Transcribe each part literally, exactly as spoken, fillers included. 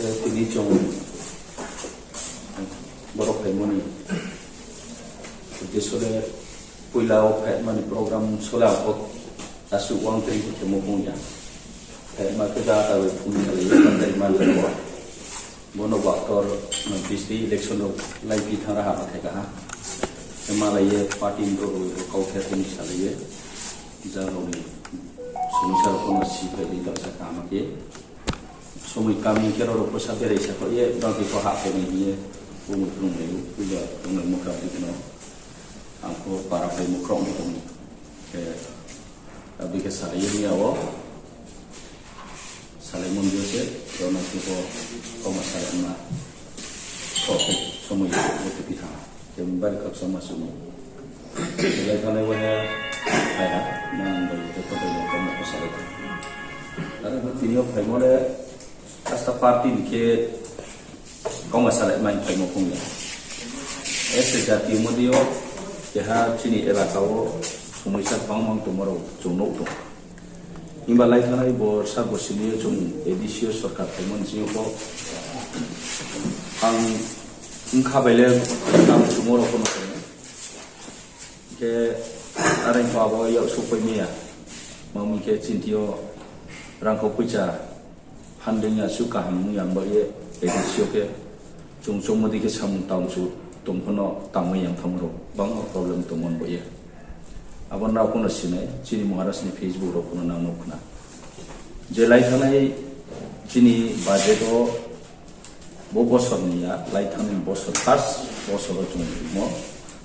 Tini chung boro phaimo ni uddesho le poila wo phaimani program sole ang pho asuh uang tei khemo bung ya. Phaima khe jata bai phung ni khalai ye phaimani man bo. Bono bo actor, district election rao laiphi thanng ra ha, thai kaha. Khe malai ye party ni rao kau khe tini salai ye. Jang rao ni somosya rao pho no si phai di, tangsa kaham khe. Somoi kami khe rao rao pho sa berai sa kho ye, bang khe pho hah phai ni hing ye, bung krung mai ou, puja krung mai mokha di kheno. Ang pho para phai mokha ni tong. Khe, abdi khe salai ye ni ya wo. Salai mon dio se, rao no khe pho, kauma salai ma. Kho khe, somoi bo khe pitha. Khe bari khakchangma sumo. Belai thanai waha, hai ha, nang bai joto bai no kauma pho salai tha. Are pho tini yo phaimo le, asta party ni khe kauma salai mai phaimo phung ya. Ese jati modi yo, keha chini elaka wo, somosya bangma tongmo rao chung nuh tong. Himba lai thanai borsa bosi ni yo chung A D C yo sorkar phaimo ni sing yo pho, ang bkha bai le, ang sumo rao pho no tong. Khe, are pho abo yak souhpai mai ya. Mami khe chinthi yo rangkhau poicha funding ya suh kaham ong ya bo ye, A D C yo khe chung chongmo di khe samung tang chu tong pho no tangmai yang thanng rao bangma problem tongmo bo ye. Abo nrao pho no sinai, chini Maharaj ni Facebook rao pho no nang no khna. Je lai thanai chini budget wo bo bosor ni ya, lai thanai bosor first bosor wo chung rimo,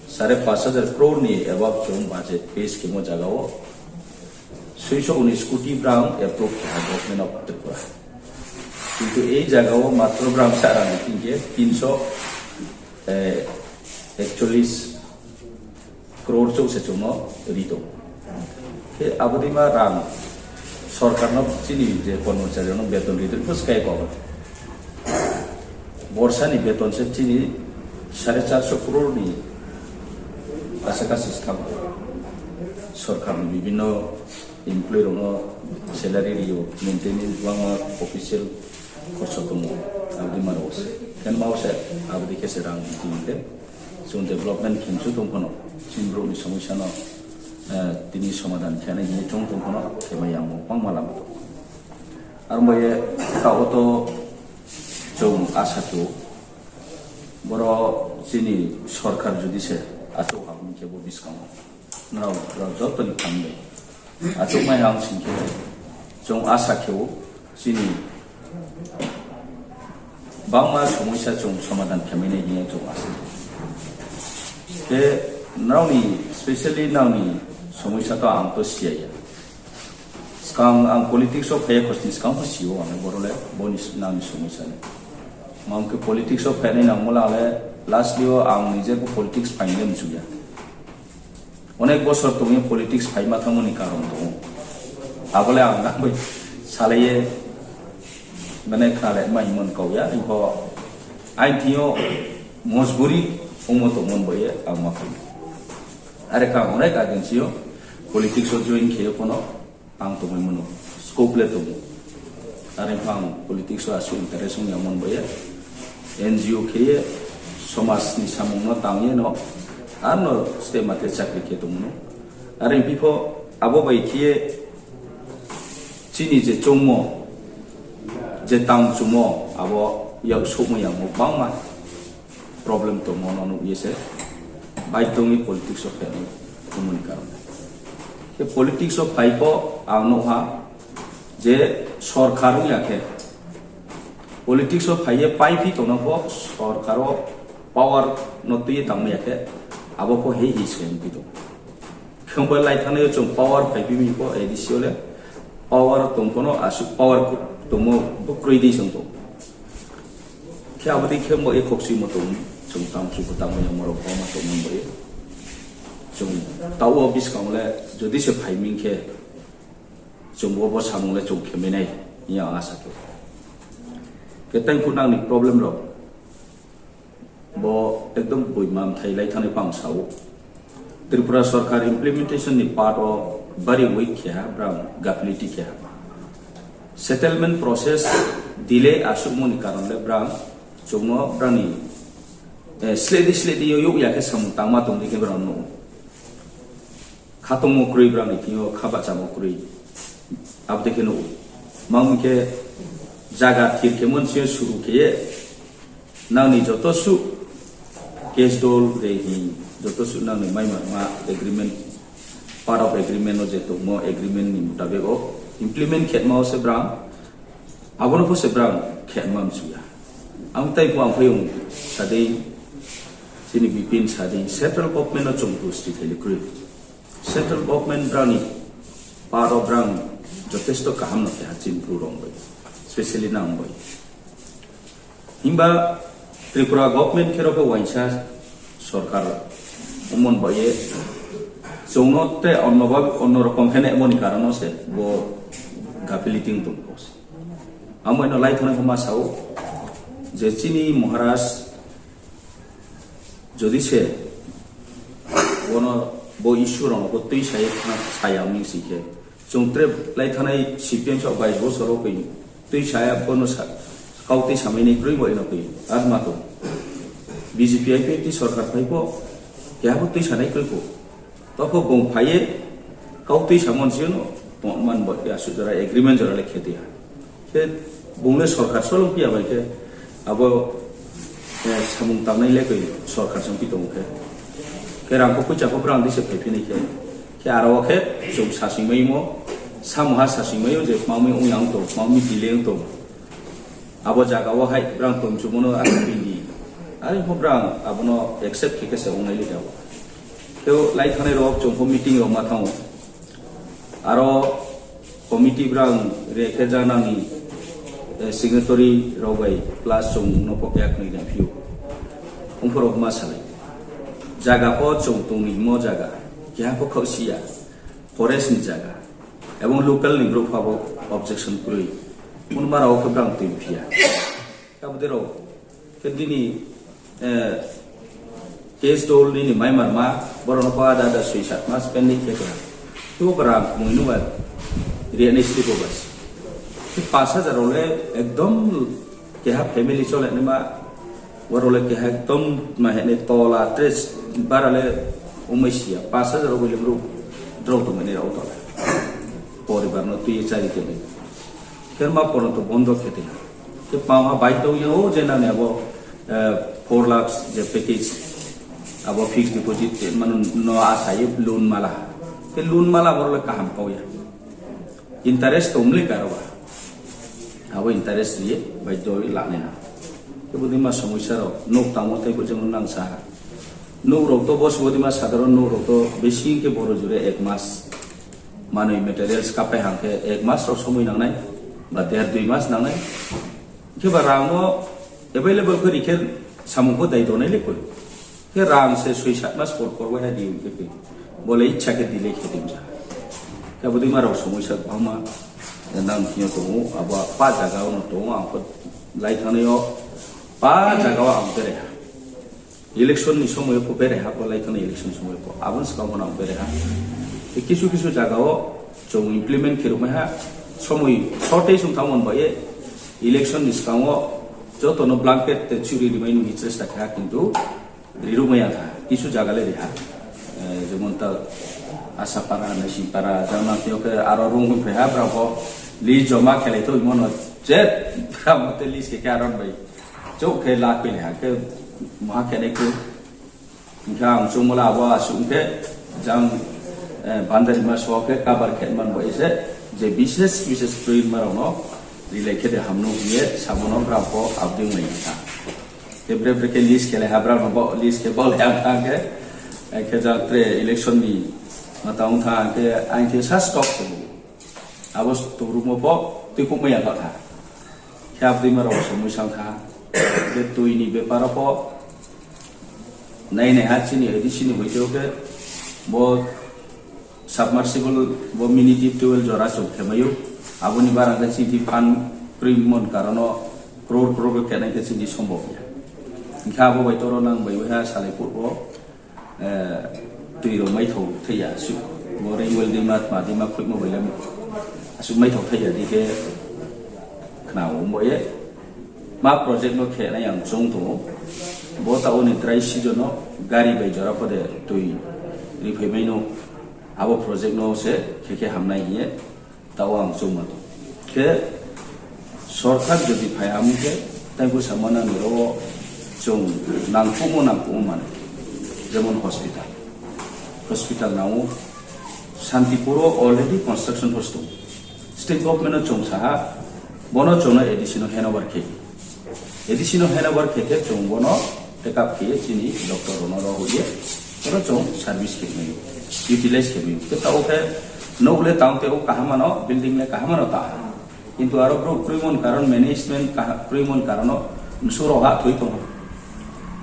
sare panch hajar crore ni above chung budget pass khemo zaga wo, suiso unis koti brang approve khe ha Government of Tripura. Kintu ei zaga wo matro brang sa rang ni hing khe tinso, eh, ekchollis crore chouh se chung no ri tong. Khe abo dei ma rang sorkar no chini je kormochari no beton ri tong pho skai ko. Borsa ni beton se chini sare charso crore ni kasa kasi se thanng. Sorkar ni bibhinno employee rao no salary ri ou, maintenance bangma official khorsa tong ou, abo dei ma rao se. Khe ma wo se, abo dei khe se rang tong khe, chung development khe mchu tong pho no, chini brouh ni somosya no, eh, tini somadhan khe nai hing ye chung tong pho no, khe mai yamo bangma lama tong. Aro bai ye, taoh wo to chung asa khe ou, boro chini sorkar jodi se achouh ha hing khe bo buskang wo nrao, rao joto ni thang bai achouh mai ha ong sing khe, chung asa khe ou, chini bangma somosya chung somadhan khe mai nai hing ye chung asa khe ou. Khe nrao ni, specially nrao ni somosya to ang to si ya ya. Skang ang politics wo phai ya khosni skang pho si ou ang le boro le, bo ni nang ni somosya le. Mang khe politics wo phainai nangmo la le, lastly wo ang nije bo politics phai le mchu ya. Onek bosor tong ye politics phai ma thanngmo ni karon tong ou. Abo le ang nang bai salai ye, mane khna le ma hingmo ni kau ya, hing pho aini thing yo mojburi ongmo tongmo ni bo ye ang ma phai. Are khe ang onek agency yo politics wo join khe ye pho no ang tongmaimo no scope le tong ou. Are pho ang politics wo asuh interest ong yamo ni bo ye N G O khe ye somaj ni samung no tang ye no ano step mate chakri khe tongmo no. Are phi pho abo bai khe ye chini je chongmo, je tang chumo, abo yak souhmo yamo bangma problem tongmo no nuh ye se bai tong ye politics wo phai ni tongmo ni karon. Khe politics wo phai pho ang nuh ha je sorkar ong ya khe, politics wo phai ye paiphi tong no pho sorkar wo power no tui ye tangmai ya khe, abo pho hei hei se ongphi tong. Khe ongba lai thanai yo chung power phaiphi mi pho A D C yo le power tong pho no asuh power tongmo bo kroi dei se ong tong. Khe abo dei khe bo ye khoksimo tong, chung tang chuku tangmai yamo rao bo ma tongmo bo ye. Chung taoh wo buskang le jodi se phai mi khe, chung bo, bo samung le chung khe mai nai hing ye ang asa khe ou. Khe tei phuh nang ni problem rao bo ekdom boima mthai lai thanai pho ang sa ou. Tripura sorkar implementation ni part wo bari weak khe ha, brang gapility khe ha. Settlement process delay asuhmo ni karon le brang chung no brang ni, eh, sleh di sleh di yo youh ya khe samung tangma tong di khe brang no khatongmo kroi, brang ni thing yo kha bahchamo kroi. Abo dei khe nuh ou. Mang khe zaga thir khe mon si yo suru khe ye nang ni joto suh case dol de hi, joto suh nang ni maimarma agreement, part of agreement no je tongmo agreement ni mutabek o implement khe ma wo se brang, abo no pho se brang khe ma mchu ya. Ang tai pho ang phaiyong sa dei, chini Bipin sa dei, central government no chung dusti thai le kroi. Central government brang ni part o brang jotesto kaham no khe ha chini Bru rao bai, specially nang bai. Himba Tripura government khe ro khe uaingsa sorkar ongmo ni baoh ye chung no te onno ba, onno rokom khe nemo ni karon no se bo gapility tong pho se. Amo no lai thanngnai pho ma sa ou je chini Maharaj jodi se bono bo issue rao no bo tuisa ye thana sa ya ong mi sing khe, chung tre lai thanngnai C P M saoh bais bosor wo koi tuisa ya bono sa, kautui samai nai kroi bo ino koi, ar ma tong. B J P I P F T sorkar phai pho, keha pho tuisa nai kroi pho. Tao pho bung phai ye, kautui samon si no, tongman bo ya asuh jora agreement jora le khe tui ha. Khe bung le sorkar solong phi ya bai khe, abo, eh, samung tangnai le koi sorkar song phi tong khe. Khe rang pho poicha pho brang di se phaiphi nai khe. Khe aro wo khe chung sasing maimo, samuha sasing mai ou je kma mi ong ya ong tong, kma mi delay ong tong. Abo zaga wo hai brang tongchumo no aro phi di. Are pho brang abo no accept khe khe se ong nai le jao. Khe lai thanngnai rao chung pho meeting rao ma thanng ou. Aro committee brang re khe jana ni, eh, signatory rao bai plus chung no pho keha knoi na phi ou. Ong pho rao ma salai. Zaga pho chung tong ni hingmo zaga. Keha pho khaoh si ya. Forest ni zaga. Ebong local ni brouh pho abo objection kroi. Ongma rao khe brang tui phi ya. Abo dei rao khe dini, eh, case dol nini maimarma, borok no pho ada ada soi sat mas pending khe kha. Khe bo brang mui nuba ri nai sri bo bas. Khe pash hajar rao le ekdom keha family chole naima, borok le keha ekdom ma hene tola tres bara le ongmai si ya. Pash hajar rao bai le brouh drao tongmani rao tola. Poribar no tui ye chari tongmani. Khe ma pono to bondo khe tei ha. Khe pao ha bai tong ya o je nani abo, eh, four lakhs je package, abo fixed deposit te mano no asa ye loan mala. Khe loan mala borok le kaham kau ya. Interest tong mle karo ba. Abo interest ri ye bai doi lanai na. Khe bodei ma somoisa rao, nouh tangmo tei bo jeng nang sa ha. Nouh rao to bos bodei ma sadharon nouh rao to besi khe boro jure ek mas. Manoi materials kapai hang khe ek mas rao somoi nangnai, ba der dui mas nangnai. Khe ba rang no available khe ri khe samung pho dai donai le koi. Khe rang se soi sat mas por por waiha di ong khe khe. Bo le icha khe delay khe tong sa. Khe bodei ma rao somoisa bangma, nang thing yo tong ou, abo pa zaga wo no tong ou, ang pho lai thanngnai yo, pa zaga wo ang bere ha. Election ni somoi yo pho bere ha, bo lai thanngnai election somoi yo pho. Abo ni skang pho no ang bere ha. Tei kisu kisu zaga wo chung implement khe rukmai ha, somoi shortage ong thanngmo ni bai ye election ni skang wo joto no blanket te churi rimai nung hi chesta khe ha, kintu ri rukmai ya tha, kisu zaga le ri ha. Eh, jemon ta Asapara, Naisingpara, jang nang thing yo khe aro rung hing phai ha, brao pho list joma khelai tongmo no je, brao pho te list khe khe aro bai chouh khe la koi le ha khe, maha khe nai khe. Hing khe ang chungmo le abo asuh hing khe, jang, eh, Bandarima so khe cover khe man bo ese, je bises bises kroi ma rao no rilai khe de ham no hing ye, samo no brao pho abo dei ong lai kha. Khe bre bre khe list khe le ha brao no bo list khe bo le ang thang khe, eh, khe jang tre election ni ma tang thang khe ang khe sa stock se bo. Abo tongrumo pho tuikhouhmai ya kha tha. Khe abo dei ma rao somoi sang tha. Khe tui ni bepar wo pho nai nai ha chini A D C ni hoite khe bo submersible bo mini deep tubewell jora chung khe mai ou. Abo ni barang khe chini fund kroi mon karon no crore crore khe nai khe chini sombhob ya. Hing khe abo bai toro nang bai waiha salai phuh wo, eh, tui rao maithao thai ya, asuh bo rain well dei ma, tma dei ma khuihmo bai le asuh maithao thai ya di khe, Khna ou, bo ye ma project no khe nai ang choung tong ou. Bo taoh wo ni dry season no gari bai jora pho de tui ri phai mai no, abo project no se khe khe ham nai hing ye taoh wo ang choungma tong. Khe sorkar jodi phai ham khe, taibo samo nang ni ro wo chung nangkuhmo nangkuhmo mano, jemon hospital. Hospital nang ou, Santipur wo already construction pho tong. State government no chung sa ha, bo no chung no A D C no hand over khe. A D C no hand over khe khe chung bo no take up khe ye chini doctor rao no ro hoih ye, oro chung service khe mai ou, utilize khe mai ou. Khe taoh wo khe nouh le tang te ou kaham mano, building le kaham mano ta. Kintu aro brouh kroimon karon, management kaha-, kroimon karon no msu rao ha thoi tong ou.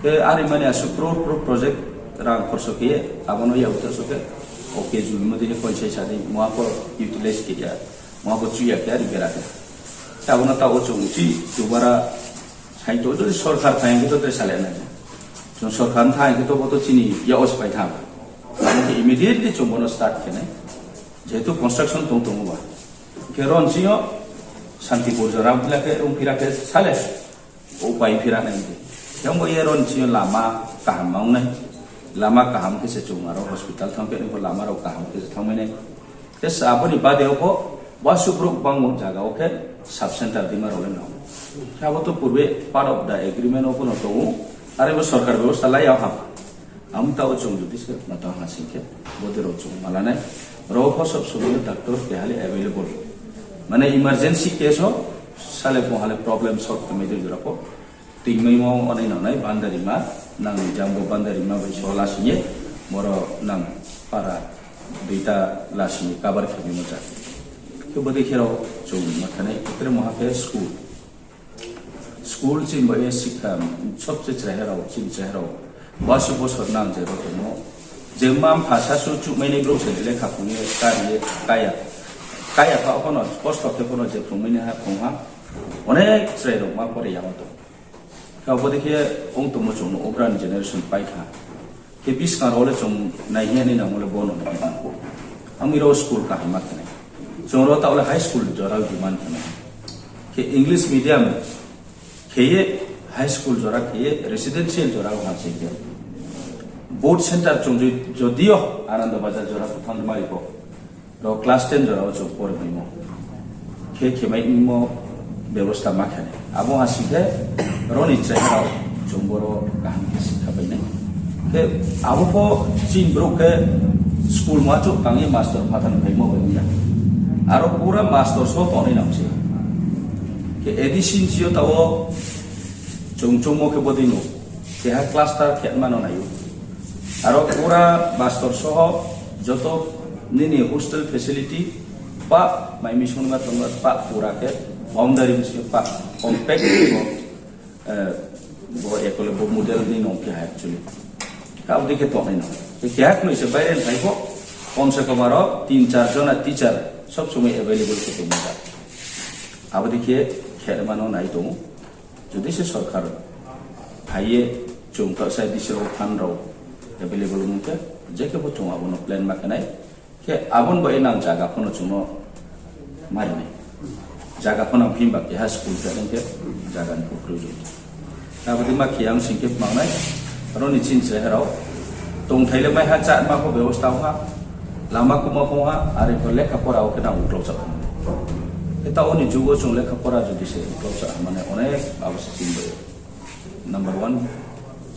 Khe are mani asuh crore crore project rang khorso khe ye, abo no yak utha so khe, okay, jumimo dei khe koisai sa dei, muha pho utilize khe ya, muha pho chuya khe ari bera khe. Khe abo no taoh wo chung uchih dubara sai tong, jodi sorkar phai hing khe to tre sale nai. Chung sorkar tha hing khe to bo to chini yak wo se phai tha. Abo khe immediately chung bo no start khe nai. Jehetu construction tong tong ou ba. Khe ron sing yo Santipur jora phi la khe, ong phi ra khe sale. Upai phi ra nai di. Khe bo ye ron sing yo lama kaham ma ong nai. Lama kaham khe se chung aro hospital thanng khe, bo lama rao kaham khe se thanngmai nai. Khe se abo ni bade wo pho, bo asuh brouh bangmo zaga wo khe sub center Dima rao le nang. Khe abo to purbe part of the agreement wo pho no tong ou. Are bo sorkar bebosta lai ya ha. Amo taoh wo chung jodi se ma tang ha sing khe, bodei rao chung ma la nai. Ro pho sob somoi yo doctor keha le available. Mane emergency case wo sale bung ha le problem solve khe mai dei jora pho. Tingmaimo onai nang nai bandarima, nang ni jambo bandarima bai so lasing ye, boro nang para duita lasing ye cover khe maimo ja. Khe bodei khe rao chung ma khe nai, tre maha khe school. School chini bai ye sikha, sobse chraiha rao, chini chraiha rao. Bosi bosor nang je rao tongmo. Je mma mpha sasu chuhmai nai brouh se lekha phung ye, kari ye, kaya. Kaya pha pho no, kosto khe pho no je phrungmai nai ha, phrung ha. Onek chrai rao ma pore yama tong. Khe abo dei khe ong tongmo chung no obra ni generation pai kha. Khe buskang rao le chung nai hing ye nai nangmo le bo no nai hing ye nang ou. Ami rao school kaham ma khe nai. Chung rao taoh le high school jora demand khe nai. Khe English medium khe ye high school jora khe ye residential jora ha se khe. Board center chung jodi yo Ananda Bazar jora pho thanng mai bo. Rao class ten jora wo chung pore maimo. Khe khe maimo bebosta ma khe nai. Abo ha sing khe rao ni chrai rao chung boro kaham khe sikha pai nai. Khe abo pho chini brouh khe school ma chouh tang ye master phathar phaimo bai ya. Aro pura master so tongnai nang se. Khe A D C ni sing yo taoh wo chung chungmo khe bodei no. Keha cluster khe ma no nai ou. Aro pura master soho joto nini hostel facility pa mai mi songma tongma pa pura khe boundary bisi pa compact bo, eh, bo ekole bo model ni nong khe hai actually. Khe abo dei khe tongnai no. Khe keha knoi se baire thai pho, kom se kom aro tin char jona teacher sob somoi available khe tongma ja. Abo dei khe khe ma no nai tong ou. Jodi se sorkar phai ye chung taoh sai D C rao fund rao available ong khe, je khe bo chung abo no plan ma khe nai. Khe abo ni bai nang zaga pho no chung no ma ri nai. Zaga pho nang phi ba keha school khe nang khe zaga ni pho kroi ri. Abo dei ma khe ang sing khe mang nai, aro ni chini chrai rao tongthai le mai ha, chá ma pho bebosta ong ha, lama kuma pho ong ha, are pho lekha pora wo khe nang uklau cha. Khe taoh ni jugo chung lekha pora jodi se uklau cha mane onek abo se chini bai number one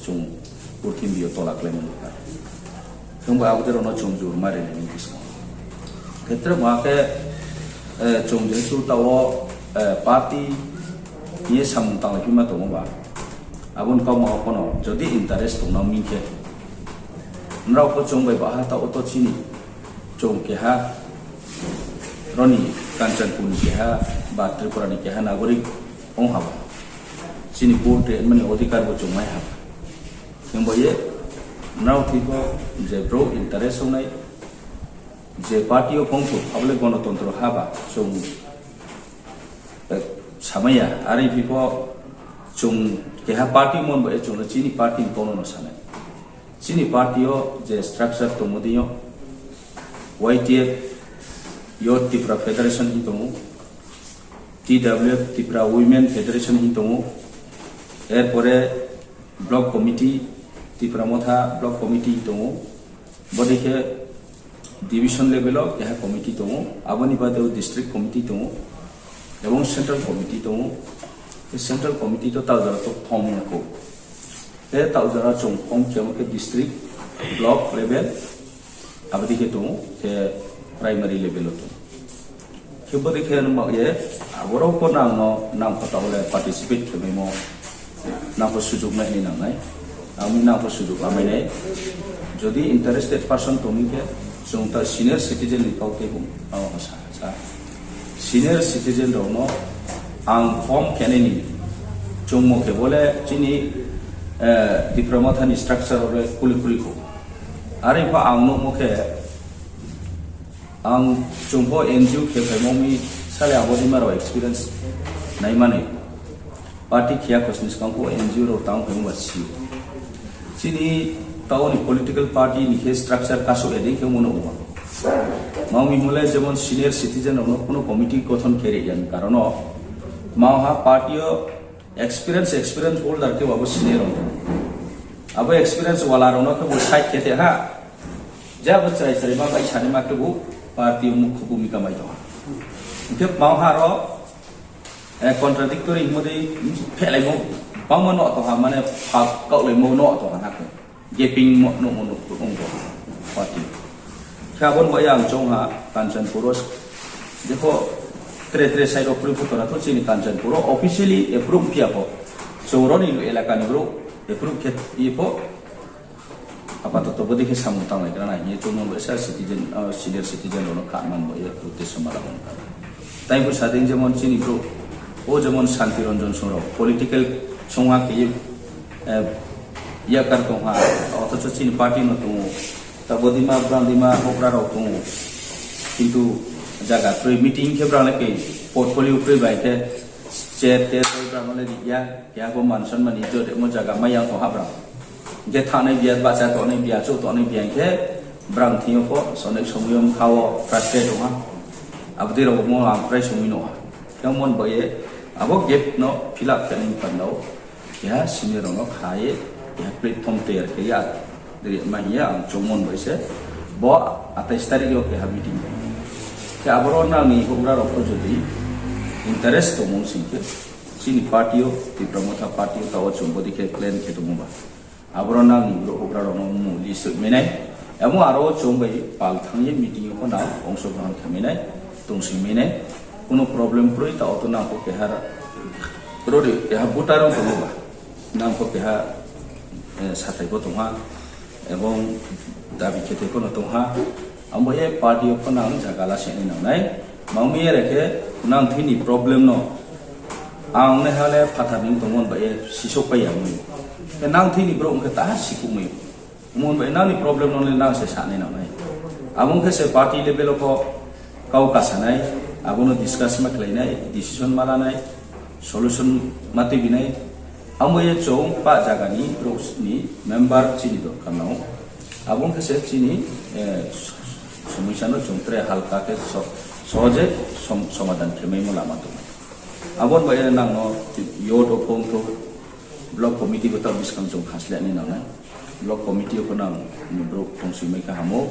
chung purthimbi yo tola kláimo nukha. Thung ba abo dei rao no chung jurma ri nai ni kisa. Khetre ma khe, eh, chung jehetu taoh wo, eh, party ye samung tanglai phima tong ou ba. Abo ni kauma pho no jodi interest tong nang mi khe, nrao pho chung bai baha taoh wo to chini chung keha rao ni Kanchanpur ni keha ba Tripura ni keha nagorik ong ha ba. Chini vote mani odhikar bo chung mai ha ba. Himba ye nrao thing pho je brouh interest ong nai, je party yo phongthu, abo le gonotontro ha ba chung, eh, samai ya. Are phi pho chung keha party mon bai ye chung no chini party ni kau no no sa nai. Chini party yo je structure tongmo dei yo, Y T F, Youth Tipra Federation hing tong ou. T W F Tripura Women Federation hing tong ou, erpore block committee, Tipra Motha block committee hing tong ou, bodei khe division level wo keha committee tong ou, abo ni bade district committee tong ou, ebong central committee tong ou. Central committee to tal jora to form ya khou. Khe tal jora chung form khemo khe district, block level, abo dei khe tong ou, khe primary level wo tong ou. Khe bodei khe nung ba ye, aboro pho nang no, nang pho taoh le participate khe maimo, nang pho sujuk mai ni nang nai, ang nang pho sujuk amai nai. Jodi interested person tong mi khe, chung ta senior citizen ni kau tei bung, ang sa, sa. Senior citizen rao no ang form khe nai ni, chungmo khe bo le chini, eh, Tipra Motha ni structure wo le kuli kuli khou. Are pho ang nuhmo khe, ang chung pho N G O khe phaimo mi sale abo dei ma rao experience nai mani. Party khiya khosni skang pho N G O rao tang phaimo ba si ou. Chini taoh ni political party ni khe structure kasu edei khe mono uwa. Mao mi hole jemon senior citizen rao no kuno committee gothon khe ri ya ni karon no. Mao ha party yo experience, experience holder khe abo senior rao. Abo experience wala rao no khe bo side khe te ha. Je abo chrai chrai ma bai sani ma khe bo party yo mukhu bhumika mai tong ha. Hingkhe mao ha ro, eh, contradictory himo dei, phehlaimo, bangma no tong ha, mane, phak kaulaimo no tong ha na khe. Gaping mo, no mo no, no mo party. Khe abo ni bai ang chong ha, Kanchanpur wo, jepho, tre tre side wo proi pho tora pho chini Kanchanpur wo officially approve phiya pho. Chung ro ni elaka ni brouh approve khe ye pho. Apatoto bodei khe samung tanglai gra na hing ye chungmo bai sa citizen, ah, senior citizen rao no kha man bo ye protest ma la hon kha. Tai bo sa dei jemon chini brouh, o jemon Santi Ranjan song rao, political songha khe ye, eh, yakar tong ha, othocho chini party no tong ou. Ta bodei ma, brang dei ma, houhgra rao tong ou. Kintu jaga kroi meeting khe brang le khe portfolio kroi bai khe chair, table brang no le ri ya. Keha pho mansan mani jodemo jaga mai yang tong ha brang. Hingkhe thangnai biya, bahcha tongnai biya, chouh tongnai biya hingkhe brang thing yo pho sonai somoi yo mkha wo frustrate tong ha. Abo dei rao mo ang prai somoi no ha. Khe mon bai ye abo gap no fill up khe nai panda wo keha senior rao no kha ye keha platform toiyar khe ya. Dei ma hing ye ang chongmon bai se bo atais tarik yo keha meeting bai. Khe aboro nang ni houhgra rao pho jodi interest tongmung sing khe, chini party yo, Tipra Motha party yo, taoh chung bodei khe plan khe tongmo ba. Aboro nang ni brouh houhgra rao no mung list mai nai. Abo aro chung bai pal thanng ye meeting yo pho nang ongso grohon khe mai nai, tongsi mai nai. Kuno problem kroi, taoh to nang pho keha, rodi keha voter rao tongmo ba. Nang pho keha, eh, sathai pho tong ha, ebong dabi khe thai pho no tong ha. Abo ye party yo pho nang zaga la se nai nang nai. Mangmi ye re khe nang thini problem no ang nai ha le phathar ni tongmon bai ye sisouh pai ya mui. Khe nang thini brouh ong khe ta sikuh mui. Mon bai nang ni problem no le nang se sa nai nang nai. Abo ong khe se party level wo pho kau kasa nai, abo no discuss ma khlai nai, decision ma la nai, solution ma tuibi nai. Abo ye chung pah zaga ni brouh ni member chini dorkar nang ou. Abo ong khe se chini, eh, somosya no chung tre halka khe so-, sohoje som-, somadan khe maimo lama tong ou. Abo ni bai ye nang no youth wo phone to, block committee bo taoh buskang chung khaslai nai nang nai. Block committee yo pho nang ni brouh tongsi mai khe ham ou.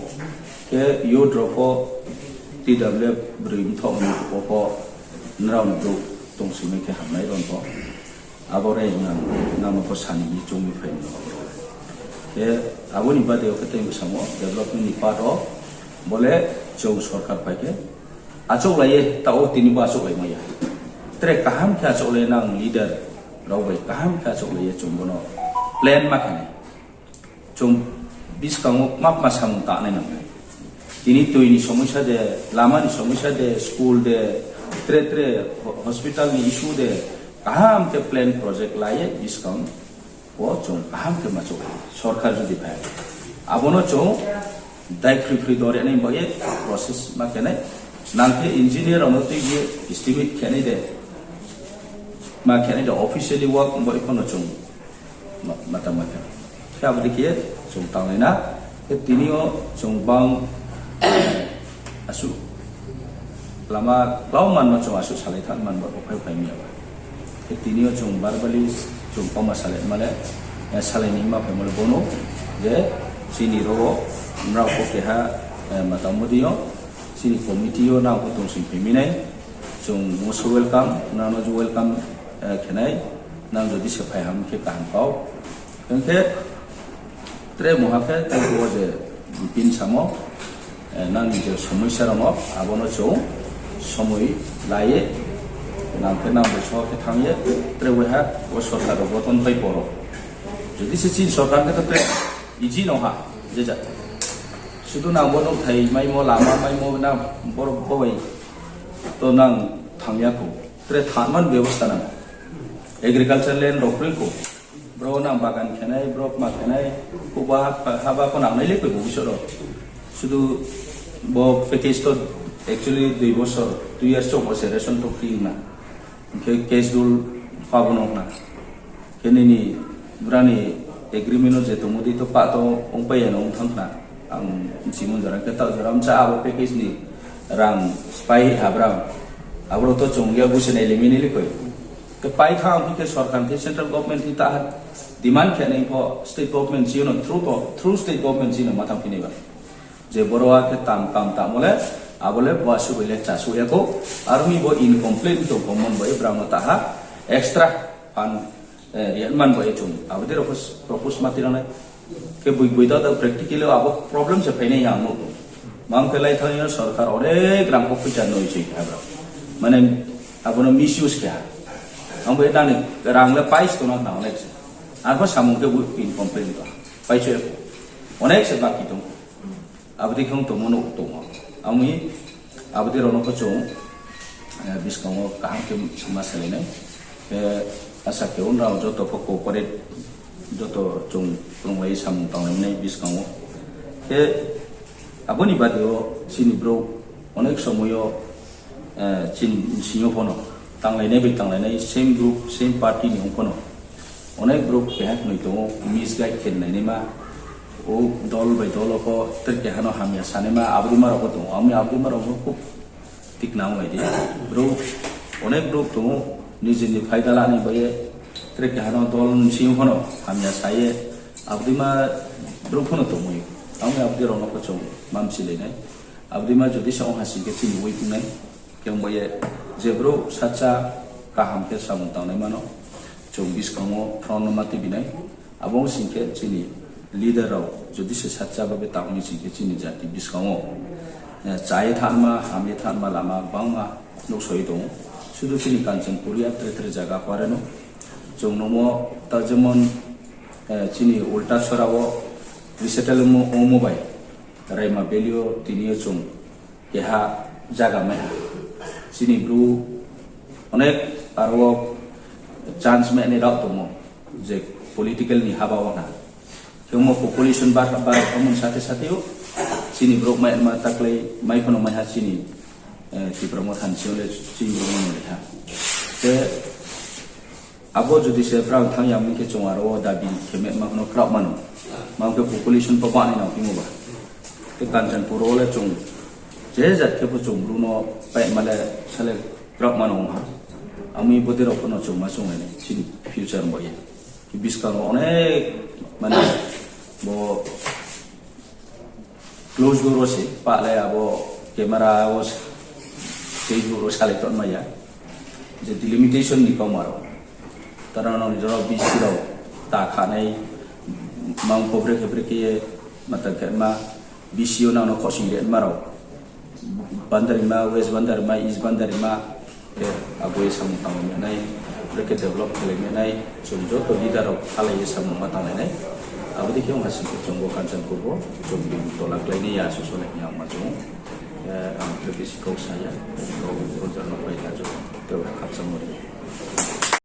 Khe youth rao pho T W F broi mthoh ni pho pho nrao ni brouh tongsi mai khe ham nai ron pho. Abo re nang, nang no pho sani ni chung ni phai no. Khe abo ni bade yo khe tei bwsamo development ni part wo bo le chung sorkar pai khe achouhlai ye, taoh wo tini bo achouhlai mai ya. Tre kaham khe achouhlai ye nang leader rao bai kaham khe achouhlai ye chung bo no plan ma khe nai. Chung buskang wo kma kma samung tangnai nang nai. Tini tui ni somosya de, lama ni somosya de, school de, tre tre ho-, hospital ni issue de, kaham khe plan project la ye buskang wo chung kaham khe ma chouh sorkar jodi phai. Abo no chung dai phroi phroi dor ya nai bai ye process ma khe nai. Nang khe engineer rao no tui ye estimate khe nai de, ma khe nai de officially work bai pho no chung ma-, mata ma khe. Khe abo dei khe chung tanglai na. Khe tini yo chung bang asuh Lama klauma no chung asuh salai thanng man ba pho phai phai mi ya ba. Khe tini yo chung verbally chung kauma salai ma le, eh, salai ni ma phaimo le bono je chini ro wo nrao pho keha, eh, mata modi yo chini committee yo nang pho tong sing phai mi nai. Chung most welcome, nang no je welcome, eh, khe nai, nang jodi se phai ham khe kaham kau. Hing khe tre mungha khe tei bo je pin samo, eh, nang ni je somoisa rao no, abo no chung somoi la ye, nang khe nang bai so khe thanng ye, tre waiha bo sorkar rao goton pai poro. Jodi se chini sorkar khe to tre easy no ha, je ja. Sudu nang bo nouhthai maimo, lama maimo, nang boro bo bai to nang thanng ya khou. Tre thanngman bebosta nang. Agriculture land rao kroi khou. Bro nang bagan khe nai, bro kma khe nai, kuba ha-, haba pho nang nai le koi bo biso rao. Sudu bo package to actually dui bosor, two years chouh bo se ration to free na. Hing khe cash dul pha bo no na. Khe nini brani agreement no je tongmo dei to pah to ong pai ya no ong thanng khna. Ang bchimon jora khe taoh jora msa abo package ni rang spai ha brang. Abo rao to chung ya busi nai le mini le koi. Khe pai thanng hing khe sorkar khe central government ni taha demand khe nai pho state government chini no through to, through state government chini no ma thanng phi nai ba. Je boro a khe tam kam tamo le, abo le bo asuh bai le chasuh ya khou, aro mi bo incomplete tong pho mon bai brang no taha extra fund, eh, ri man bai chung. Abo dei rao pho propose ma tira nai. Khe boi boi da da practically abo problem se phai nai ya ang nuh. Mang khe lai thanng yo sorkar onek rang pho poicha noi se kha brao. Mane abo no misuse khe ha. Ang bai nani rang le pais tong na khna onek se. Arpho samung khe bo incomplete tong. Paiso ya khou. Onek se baki tong. Abo dei khe ong tongmo no tongmo. Ang mi abo dei rao no pho chung, eh, buskang wo kaham khe ma salai nai. Khe asa khe ong rao joto pho cooperate, joto chung krunglai samung tanglai nai buskang wo. Khe abo ni bade wo chini brouh onek somoi yo eh, chini bsing yo pho no, tanglai nai bai tanglai nai, same group, same party ni ong pho no. Onek brouh keha knoi tong ou, misguide khe nai naima, o dol bai dol wo pho, tre keha no hamya sa naima, abo dei ma rao pho tong ou. Ang mi abo dei ma rao pho khub tikna ong lai di. Brouh, onek brouh tong ou, nijini phaida la ni bai ye, tre keha no dol ni bsing yo pho no, hamya sa ye, abo dei ma brouh pho no tongmai ou. Ang mi abo dei rao no pho chung, ma mchilai nai. Abo dei ma jodi se ong ha sing khe chini weak nai. Khe ong bai ye je brouh sacha kaham khe samung tangnaima no chung buskang wo front no ma tuibi nai. Abo ong sing khe chini leader rao jodi se sacha babe tang mi sing khe chini jati buskang wo, eh, cha ye thanma, ham ye thanma lama gbangma nuhsao ye tong ou. Sudu chini Kanchanpur ya tre tre zaga pore no. Chung nuhmo ta jemon, eh, chini Ultasora wo resettle ongmo, ongmo bai Raima Valley yo tini yo chung keha zaga mai ha. Chini bru onek aro chance mai ni rao tongmo je political ni haba wo na. Khe omo population bar, bar omo ni sathe sathe o chini brouh mai ma taklai mai pho no mai ha chini, eh, Tipra Motha ni sing yo le chini brouh no le ha. Khe abo jodi se brang thanng ya ming khe chung aro wo dabi khe ma no kraoh mano. Mang khe population pho bani nang phimo ba. Khe Kanchanpur wo le chung je jat khe pho chung bru no pai ma le sale kraoh mano ong ha. Ami bodei rao pho no chung ma chung nai chini future bo ye. Khe buskang wo onek mane bo close door wo se, pah le abo camera wo se, Facebook wo salai tong mai ya. Je delimitation ni kauma rao. Tara no jora B C rao ta kha nai, mang pho bre khe bre khe ye, mata khe ma, B C yo nang no khosing de ma rao. Bandarima, West Bandarima, East Bandarima, khe abo ye samung tang mai nai, bre khe develop khe lai mai nai, chung joto leader rao khalai ye samung ma tang lai nai. Abo dei khe ong ha sing khe chung bo Kanchanpur bo, chung bini tola klái ni ya, suso lai ni ya ma chung, eh, ang tre bisi kau sa ya, kau bo jar no pai kha chung, tei khakchangmo ri.